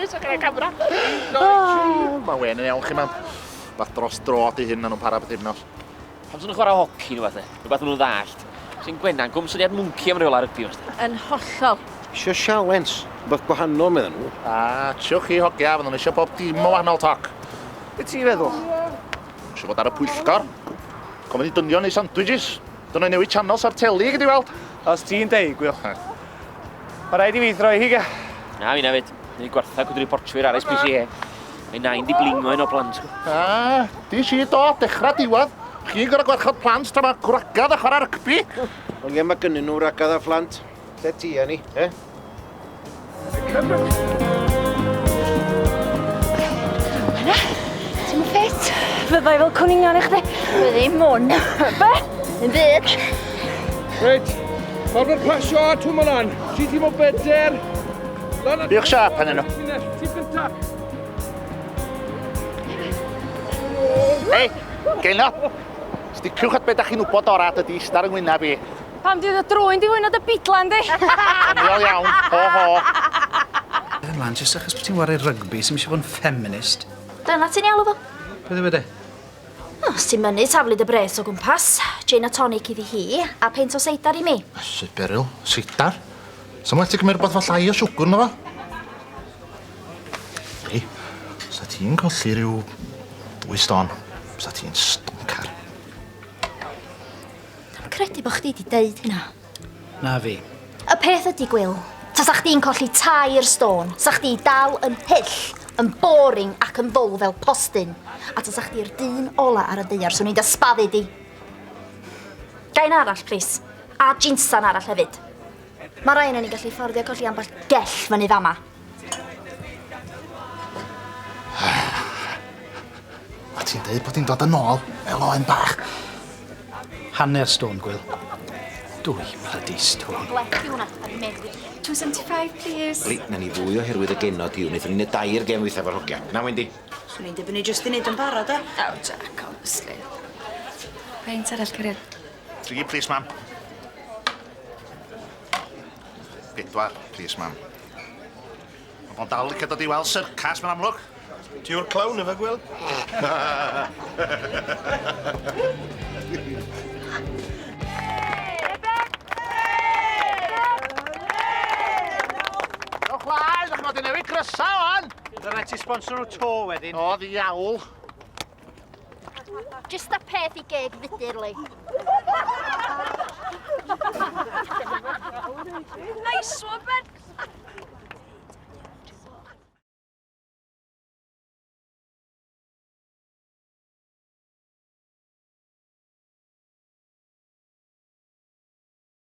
Lewis o gyda camera. Mae wen yn iawn chi, mam. Beth dros dro di hyn, nhw'n para bythefnos. Pam sy'n nhw'n chwarae hoci nhw fath e? Rhywbeth maen nhw'n ddallt. Sy'n gwenan, gwm syniad mwnci am reola rygbi. Yn hollol. Isio sialens, rhywbeth gwahanol medden nhw. A, tiwch chi hogia, fydden nhw eisiau bob dim o wahanol toc. Be ti'n feddwl? Eisiau bod ar y pwyllgor. Gofyn i dynion neu sandwiches. Dyna newid channels ar teli, gyd i weld. Os ti'n deud, Gwil. Mae rhaid i fi throi hi, ga. Na, fi na fyd. Neu gwartha cwdri portwyr ar SPCA. Mae nain di blingo un o plant. Ah, di si do, dechrau diwedd. Chi'n gorau gwarchod plant tra mae gwragad a chwarae rygbi. Ond ie, mae gynnyn nhw wragad a phlant. Lle ti a ni, eh? Yna, ti'n mynd ffit? Fyddai fel cwningan i chdi. Fyddi mwyn. Be? Yn byd. Reit, ffordd o'r pasio a twm lan. Tri tîm o beder. Biwch siap yn nhw. Tîm gynta. Hei, Gaynor. Sticiwch at be da chi'n wybod ora, dydy istar yng ngwyneb i. Pam di dy drwyn di fwy na dy bidlan di? Doniol iawn, ho ho. Ymlaen, jyst achos bod ti'n wario rygbi, sy'm eisiau bod yn feminist. Dyna ti'n ei alw fo? Beth yw e de? Os ti'n mynnu taflu dy bres o gwmpas, gin a tonic iddi hi, a peint o seidar i mi. Iesu Beryl, seidar? Sa'n well ti gymryd rhywbeth efo llai o siwgr na fo? Hei, sa ti'n colli rhyw ddwy stôn, sa ti'n stoncar. Dwi'm credu bo' chdi 'di deud hynna. Na fi. Y peth ydi, Gwil, tasa chdi'n colli tair stôn, sa chdi dal yn hyll, yn boring ac yn ddwl fel postyn. A tasa chdi'r dyn ola ar y ddaear, swn i'n dy sbaddu di. Ga un arall, plis. A jinsan arall hefyd. Mae rai yna ni'n gallu fforddio colli ambell gell fyny fama. A ti'n deud bod hi'n dod yn ôl fel oen bach. Hanner stone, Gwil. Dwy bloody stone. Blec i hwnna, a dwi'n meddwi. 275, please. Li, na ni fwy oherwydd y genod i wnaethon ni'n y dair gem ddwytha efo'r hogia. Na, Wendy? Swn i'n dibynnu jyst i neud yn barod, e? Oh, Jack, honestly. Peint arall, cariad. Tri, plis, mam. Pedwar, plis, mam. Mae o'n dal licio dod i weld syrcas, mae'n amlwg. Ti yw'r clown efe, Gwil? Dewch laen, ddech chi'n fod i newid crysa wan! Dyna ti sponsor nhw to wedyn. O, ddiawl. Jyst y peth i geg fudur, li. Nice one, Ben!